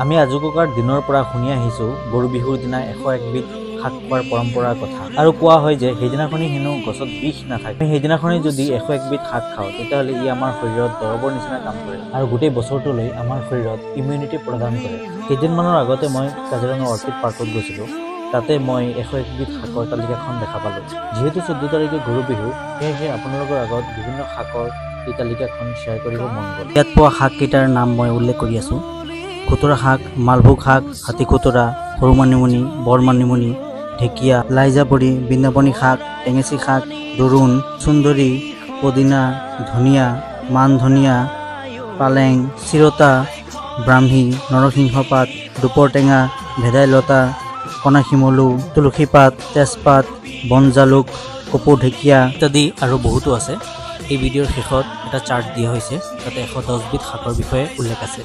আমি আজোককাৰ দিনৰ পৰা শুনি আহিছোঁ গৰু বিহুৰ দিনা 101বিধ শাক খোৱাৰ পৰম্পৰাৰ কথা। আৰু কোৱা হয় যে সেইদিনাখনি হেনো গছত বিষ নাথাকে। আমি সেইদিনাখনি যদি 101বিধ শাক খাওঁ, তেতিয়াহ'লে ই আমাৰ শৰীৰত দৰৱৰ নিচিনা কাম কৰে আৰু গোটেই বছৰটোলৈ আমাৰ শৰীৰত ইমিউনিটি প্ৰদান কৰে। কেইদিনমানৰ আগতে মই কাজিৰঙা অৰ্কিড পাৰ্কত গৈছিলোঁ। তাতে মই 101বিধ শাকৰ তালিকাখন দেখা পালোঁ। যিহেতু 14 তাৰিখে গৰু বিহু, সেয়েহে আপোনালোকৰ আগত বিভিন্ন শাকৰ এই তালিকাখন শ্বেয়াৰ কৰিব মন গ'ল। ইয়াত পোৱা শাককেইটাৰ নাম মই উল্লেখ কৰি আছোঁ। খুতৰা শাক, মালভোগ শাক, হাতী খুতৰা, সৰু মানিমুনি, বৰ মানিমুনি, ঢেকীয়া, লাইজাবৰি, বৃন্দাবনী শাক, টেঙেচি শাক, দোৰোণ, চুন্দৰী, পদিনা, ধনিয়া, মান ধনিয়া, পালেং, চিৰতা, ব্ৰাহ্মী, নৰসিংহ পাত, দুপৰ টেঙা, ভেদাইলতা, কণা শিমলু, তুলসী পাত, তেজপাত, বনজালুক, কপৌ ঢেকীয়া ইত্যাদি আৰু বহুতো আছে। এই ভিডিঅ'ৰ শেষত এটা চাৰ্ট দিয়া হৈছে, তাতে 110বিধ শাকৰ বিষয়ে উল্লেখ আছে।